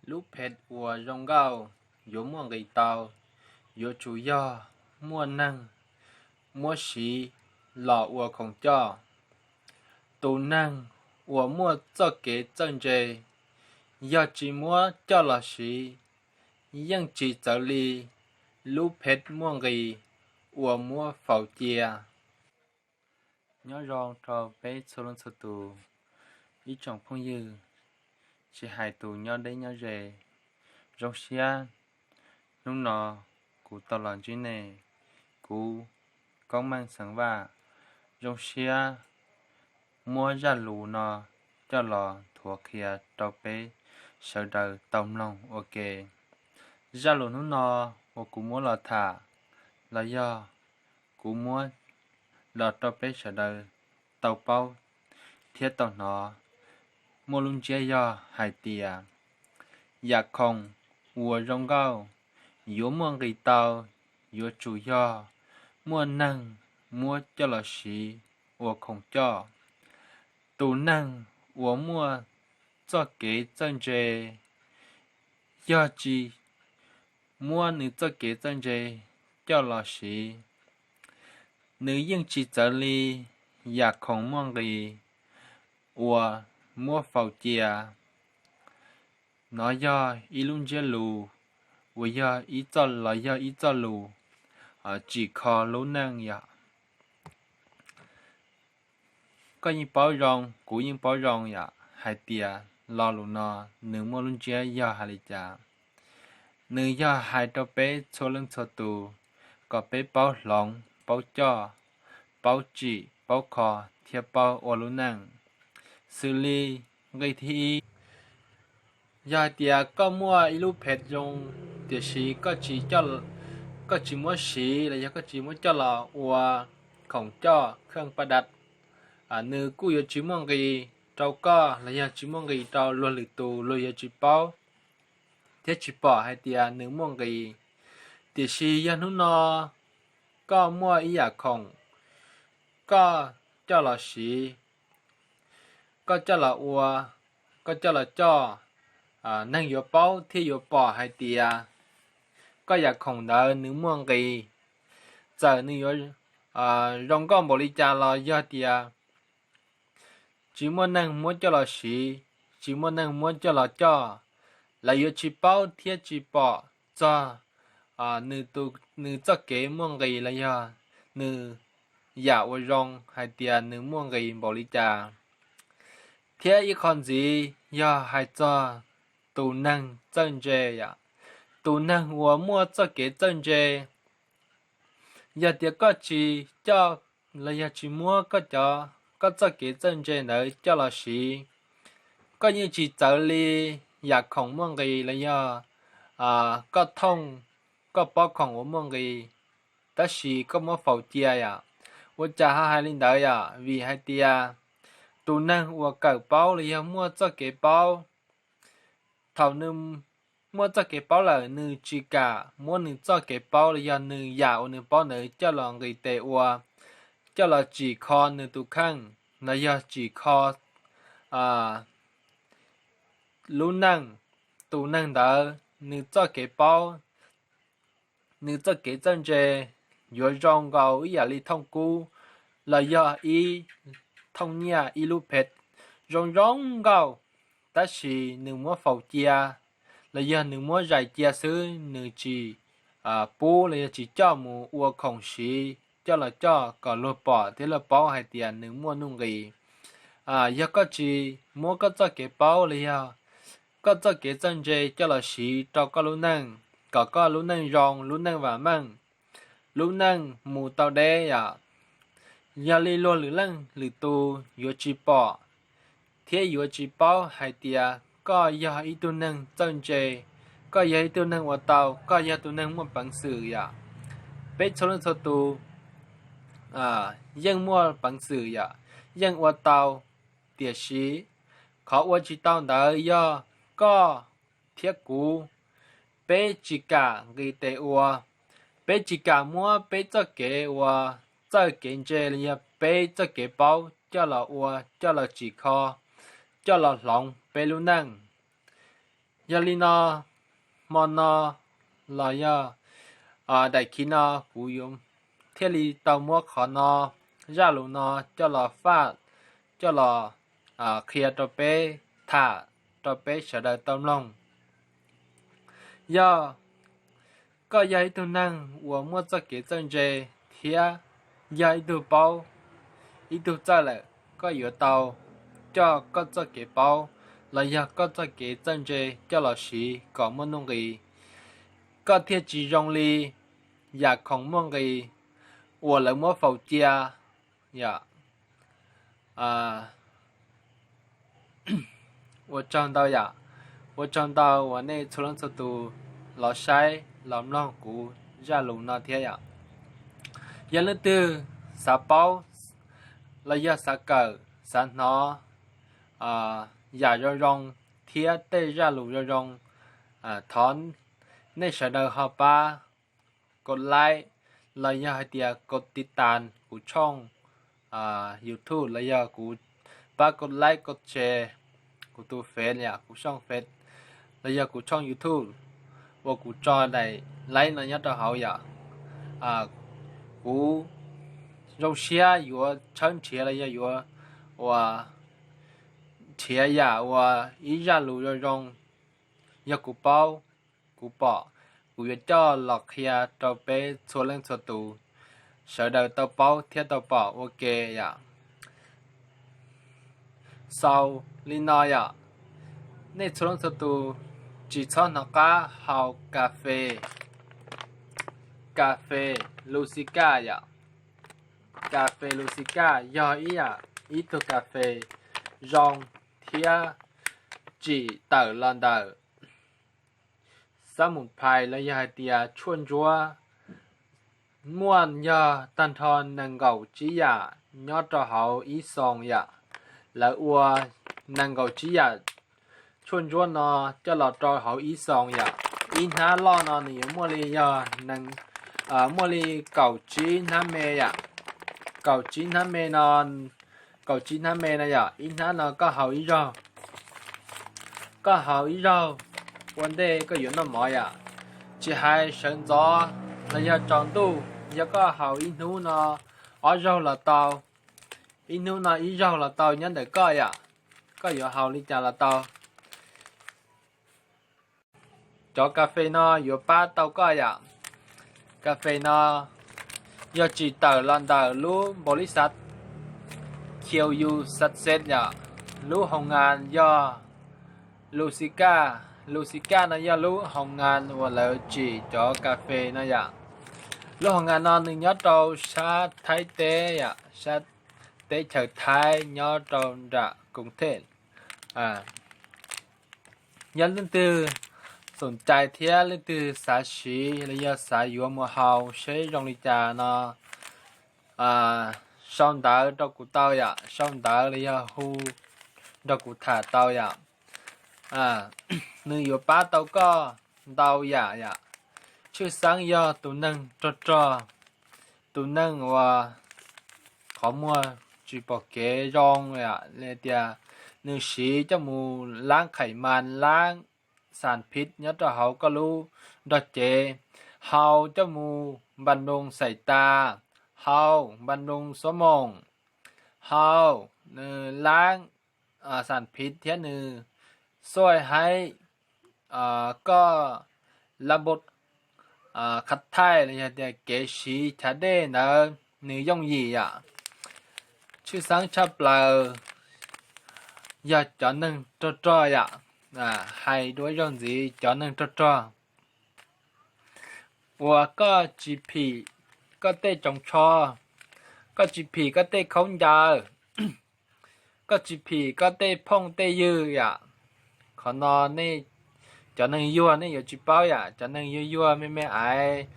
Lub phem uas zoo nkauj yuav muaj nqis tau, yuav tsum yog muaj neeg muab siv los ua khoom coj. Tus neeg uas muaj txoj kev txawj ntse, yog tsis muab coj los siv, yeej tsis txawv li lub phem muaj nqis uas muab faus cia. Nyob zoo rau peb txhua leej txhua tus, ib tsoom phooj ywg, tsis hais tus nyob deb nyob ze, zoo siab hnub no kuv tau los ntsib nej, kuv Koob Meej xeem Vaj, zoo siab muab zaj lus no coj los nthuav qhia rau peb sawv daws tau mloog ua ke. Zaj lus hnub no uas kuv muab los tham los yog kuv muab los rau peb sawv daws tau paub thiab tau hnov, muaj lub ntsiab yog hais tias yam khoom uas zoo nkauj yuav muaj nqis tau, yuav tsum yog muaj neeg muab coj los siv ua khoom coj. Tus neeg uas muaj txoj kev txawj ntse, yog tsis muab nws txoj kev txawj ntse coj los siv, nws yeej tsis txawv li yam khoom muaj nqis uas muab faus cia. Nov yog ib lub ntsiab lus uas yog ib txoj los yog ib txoj lus tsim kho lub neej yom. Koj yeej paub zoo, kuv yeej paub zoo yom, hais tias lo lus no nws muaj lub ntsiab yog hais li cas. Nws yog hais rau peb txhua leej txhua tus kom peb paub hloov, paub coj, paub tsim, paub kho thiab paub ua lub neej. Xws li nqi thib ib, yog hais tias koj muaj ib lub phem zoo, tiam sis koj tsis muab siv los yog koj tsis muab coj los ua khoom coj kheej paj dab, nws kuj yuav tsis muaj nqis rau koj los yog tsis muaj nqis rau luag lwm tus, luag yuav tsis paub thiab tsis pom hais tias nws muaj nqis. Tiam sis yog hnub no koj muaj ib yam khoom, koj coj los siv, koj coj los ua, koj coj los coj, neeg yuav paub thiab yuav pom hais tias koj yam khoom ntawd nws muaj nqis. Txawm nws yuav zoo nkauj npaum li cas los yog tias tsis muaj neeg muab coj los siv, tsis muaj neeg muab coj los coj, lawv yuav tsis paub thiab tsis pom txog nws txoj kev muaj nqis los yog nws yam uas zoo hais tias nws muaj nqis npaum li cas. Thiab ib qho ntxiv yog hais txog tus neeg txawj ntse yom, tus neeg uas muaj txoj kev txawj ntse. Yog tias koj tsis coj los yog tsis muab koj cov, koj txoj kev txawj ntse ntawd coj los siv, koj yeej tsis txawv li yam khoom muaj nqis los yog koj thooj, koj pob khoom uas muaj nqis, tab sis koj muab faus cia yom. Ua cas ho hais li ntawd yom? Vim hais tias tus neeg uas kawm paub los yog muaj txoj kev paub, thaum nws muaj txoj kev paub lawm nws tsis kam muab nws txoj kev paub los yog nws yam uas nws paub ntawd coj los nqis tes ua, coj los tsim kho nws tus kheej los yog tsim kho lub neej. Tus neeg ntawd nws txoj kev paub, nws txoj kev txawj ntse yuav zoo nkaus ib yam li thooj kub los yog ib thooj nyiaj, ib lub phem zoo zoo nkauj, tab sis nws muab faus cia los yog nws muab zais cia xwb, nws tsis pub los yog tsis coj mus ua khoom siv, coj los coj kom luag pom thiab luag paub hais tias nws muaj nuj nqis. Yog koj tsis muab koj txoj kev paub los yog koj txoj kev txawj ntse coj los siv rau koj lub neej kom koj lub neej zoo, lub neej vam meej, lub neej mus tau deb yom, yog li luag lwm leej lwm tus yuav tsis pom thiab yuav tsis paub hais tias koj yog ib tug neeg txawj ntse, koj yog ib tug neeg ua tau, koj yog tus neeg muaj peev xwm yom. Peb txhua leej txhua tus yeej muaj peev xwm yom, yeej ua tau, tiam sis qhov ua tsis tau ntawd yog koj thiab kuv, peb tsis kam nqis tes ua, peb tsis kam muab peb txoj kev uas txawj kev ntse los yog peb txoj kev paub coj los ua, coj los tsim kho, coj los hloov peb lub neej. Yog li no, hmo no los yog daim khiv no kuv yuav thiaj li tau muab qhov no, zaj lus no coj los faj, coj los qhia rau peb, tham rau peb sawv daws tau mloog. Yog koj yog ib tug neeg uas muaj txoj kev txawj ntse thiab yog ib tug paub, ib tug txawj lawm, koj yuav tau coj koj txoj kev paub los yog koj txoj kev txawj ntse coj los siv kom muaj nuj nqis, koj thiaj tsis zoo li yam khoom muaj nqis uas lawv muab faus cia yom. Ua tsaug ntau yom, ua tsaug ntau uas nej txhua leej txhua tus los saib los mloog kuv zaj lus no thiab yom. Yog leej twg xav paub los yog xav kawm xav hnov yam zoo zoo thiab tej zaj lus zoo zoo, thov nej sawv daws ho pab kos laib los yog hais tias kos tiv tas kuv tshooj YouTube los yog kuv, pab kos laib kos share kuv tus Face yom, kuv tshooj Face los yog kuv tshooj YouTube uas kuv tso daim laib no nyob rau hauv yom. Kuv zoo siab yuav tshawb nrhiav los yog yuav ua nrhiav yam uas ib zaj lus zoo zoo, yog kuv paub, kuv pom, kuv yuav coj los qhia rau peb txhua leej txhua tus sawv daws tau paub thiab tau pom ua ke yom. Xaus li no yom, nej txhua leej txhua tus tsis txhob hnov qab haus kas fes, kas fes Luxicas yom. Kas fes Luxicas yog ib yam, ib tug kas fes zoo thiab tsim tawm los ntawm xab mus phais los yog hais tias tshuaj ntsuab, muaj yog tag nrho nees nkaum tsib yam nyob rau hauv ib xoos yom. Lawv ua nees nkaum tsib yam tshuaj ntsuab no coj los rau hauv ib xoos yom. Ib hnab loj no nws yuav muaj li yog, muaj li kaum tsib hnab me yom. Kaum tsib hnab me no, kaum tsib hnab me no yom, ib hnab no koj haus ib zaug, koj haus ib zaug ua ntej koj yuav noj mov yom. Tsis hais sawv ntxov los yog tsaus ntuj, yog koj haus ib hnub no ob zaug los tau, ib hnub no ib zaug los tau nyob ntawm koj yom, koj yuav haus li cas los tau. Cov kas fes no yuav pab tau koj yom. Kas fes no yog tsim tawm los ntawm lub npaum li xav, Q U Success yom, lub hoo ngas yog Luxicas, Luxicas no yog lub hoo ngas uas lawv tsim cov kas fes no yom. Lub hoo ngas no nws nyob rau sab Thaib teb yom, sab teb chaws Thaib nyob rau nram Koos Theej. Yog leej twg xoom cai thiab leej twg xav siv los yog xav yuav mus haus seb zoo li cas no, sau ntawv rau kuv tau yom, sau ntawv los yog hu nrog kuv tham tau yom. Nws yuav pab tau koj ntau yam yom. Tshwj xeeb yog tus neeg rog rog, tus neeg uas qhov muag tsis pom kev zoo, li tias nws siv coj mus laab khais mas, laab xas phiv nyob rau hauv koj lub nrog cev, hau coj mus npa nroo xais tas, hau npa nroo xuab moom, hau nws laab xas phiv thiab nws xuaij haib koj lab npau qhab thaij los yog tias kev siv chav dej ntawd nws yooj yim yom. Tshwj xeeb tshaj plaws yog cov neeg rog rog yom, hais dua ib zaug ntxiv, cov neeg rog rog uas koj tsis phim koj tej tsoos tsho, koj tsis phim koj tej khaub ncaws, koj tsis phim koj tej phooj tej ywg yom. Qhov no nej, cov neeg yuag nej yuav tsis paub yom, cov neeg yuag yuag me me aiv,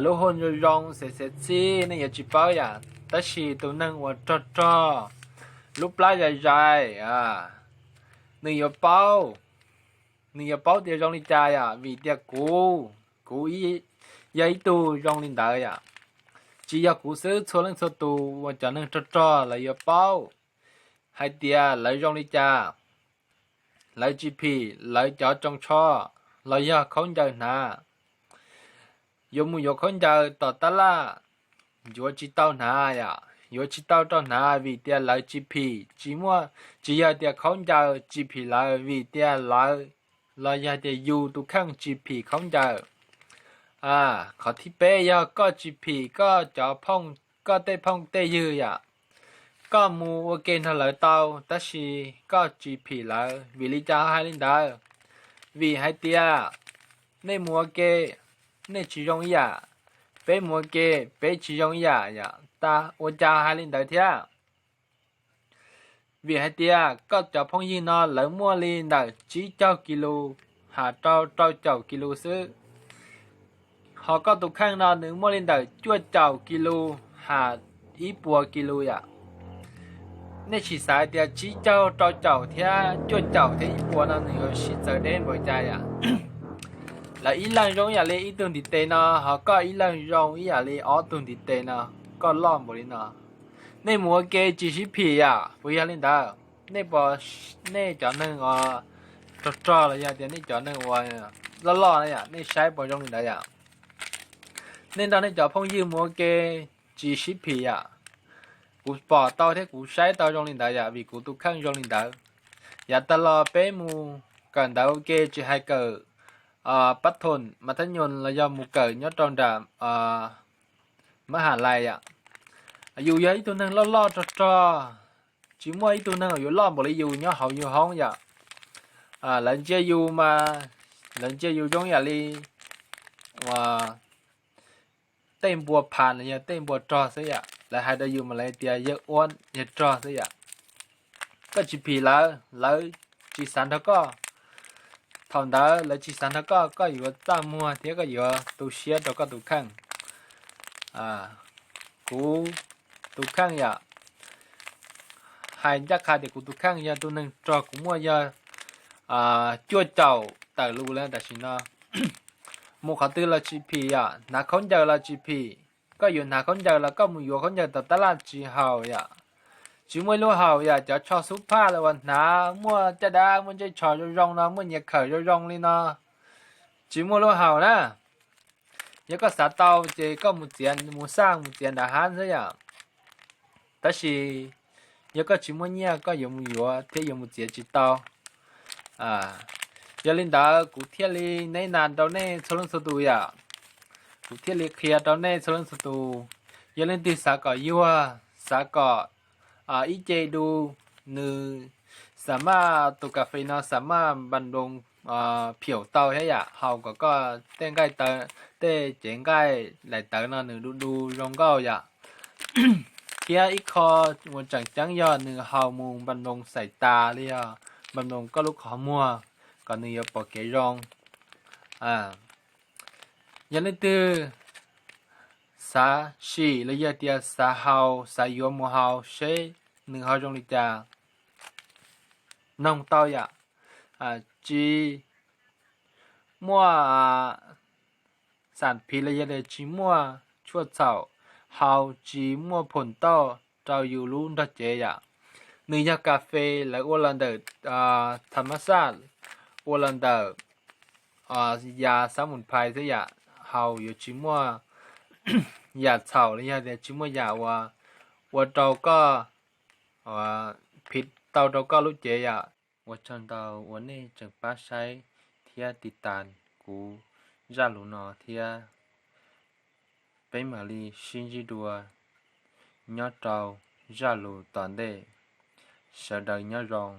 lub haj zoo zoo xev xev txib nej yuav tsis paub yom, tab sis tus neeg uas rog rog lub plab zais zais, nws yuav paub, nws yuav paub tias zoo li cas yom, vim tias kuv, kuv yog ib tug zoo li ntawd yom. Tsis yog kuv xwb, txhua leej txhua tus uas cov neeg rog rog lawv yuav paub hais tias lawv zoo li cas. lawv tsis phim lawv cov tsoos tsho los yog khaub ncaws hnav. Yuav mus yuav khaub ncaws tom tab laj yuav tsis tau hnav yom, yuav tsis tau rau hnav vim tias lawv tsis phim, tsis muaj, tsis yog tias khaub ncaws tsis phim lawv, vim tias lawv los yog tias yus tus kheej tsis phim khaub ncaws. Qhov thib peb yog koj tsis phim koj cov phooj, koj tej phooj tej ywg yom. Koj mus ua ke nrog lawv tau, tab sis koj tsis phim lawv. Vim li cas hais li ntawd? Vim hais tias nej mus ua ke, nej tsis zoo ib yam, peb mus ua ke, peb tsis zoo ib yam yom. Ua cas hais li ntawd thiab? Vim hais tias koj cov phooj ywg no lawv muaj li ntawm tsib caug kis lus has rau rau caum kis lus xwb, ho koj tus kheej no nws muaj li ntawm cuaj caum kis lus has ib puas kis lus yom. Nej sim xav tias tsib caug rau caum thiab cuaj caum thiab ib puas no nws yuav sib txawv deb npaum cas yom. Lawv ib leeg zoo ib yam li ib tug ntiv tes no, ho koj ib leeg zoo ib yam li ob tug ntiv tes no, koj loj npaum li no. Nej mus ua ke tsis sib phim yom, puas yog li ntawd? Nej puas, nej cov neeg uas rog rog los yog tias nej cov neeg uas loj loj na yom, nej saib puas zoo li ntawd yom? Nej nrog nej cov phooj ywg mus ua ke tsis sib phim yom. Kuv pom tau thiab kuv saib tau zoo li ntawd yom, vim kuv tus kheej zoo li ntawd. Yav tag los peb mus kawm ntawv ua ke, tsis hais kawm pab thoom mas thab nyoos los yog mus kawm nyob rau nram mab ham lais yom. Yus yog ib tug neeg loj loj rog rog, tsis muaj ib tug neeg yuav loj npaum li yus nyob hauv yus hoob yom. Lawv ntsia yus mas lawv ntsia yus zoo yam li tej npua phas los yog tej npua rog xwb yom. Lawv hais rau yus mas lawv tias yawg ua yawg rog xwb yom. Koj tsis phim lawv, lawv tsis xav nrog koj. Thaum ntawd lawv tsis xav nrog koj, koj yuav txaj muag thiab koj yuav tu siab rau koj tus kheej. Kuv tus kheej yom, hais ncaj qha tias kuv tus kheej yog tus neeg rog, kuv muaj yog cuaj caum tawm lus lawm tam sim no. Mus qhov twg los tsis phim yom, hnav khaub ncaws los tsis phim. Koj yuav hnav khaub ncaws los koj mus yuav khaub ncaws tom tab laj tsis haum yom. Tsis muaj ib lub haum yom, cov tsho xub phaj los uas hnav muaj caj dab muaj ntsej tsho zoo zoo no, muaj nyias khawm zoo zoo li no, tsis muaj lub haum na. Yog koj xav tau ces koj mus txiav, mus xaj mus txiav nram hab xwb yom. Tab sis yog koj tsis muaj nyiaj koj yuav mus yuav thiab yuav mus txiav tsis tau. Yog li ntawd kuv thiaj li neb nas rau nej txhua leej txhua tus yom. Kuv thiaj li qhia rau nej txhua leej txhua tus. Yog leej twg xav kom yuag, xav kom ib ce du, nws xam maj, tus kas fes no xam maj npas npoo phiaum tau thiab yom, haus kom koj tej nqaij, tej cev nqaij daim tawv no nws du du zoo nkauj yom. Thiab ib qho uas tseem ceeb yog nws haus mus npas npoo xais tas li yog npas npoo koj lub qhov muag kom nws yuav pom kev zoo. Yog leej twg xav sim los yog tias xav haus, xav yuav mus haus seb nws ho zoo li cas, noog tau yom. Tsis muaj xam phiv los yog tias tsis muaj tshuaj txhaum, haus tsis muaj phoom tauj rau yus lub nrog cev yom. Nws yog kas fes lawv ua los ntawm tha mas xaj, ua los ntawm yas xab mus phais xwb yom. Haus yuav tsis muaj yam txhaum los yog tias tsis muaj yam uas ua rau koj phiv tau rau koj lub cev yom. Ua tsaug ntau uas nej tseem pab saib thiab tiv tas kuv zaj lus no thiab. Peb mam li sib ntsib dua nyob rau zaj lus tom ntej. Sawv daws nyob zoo.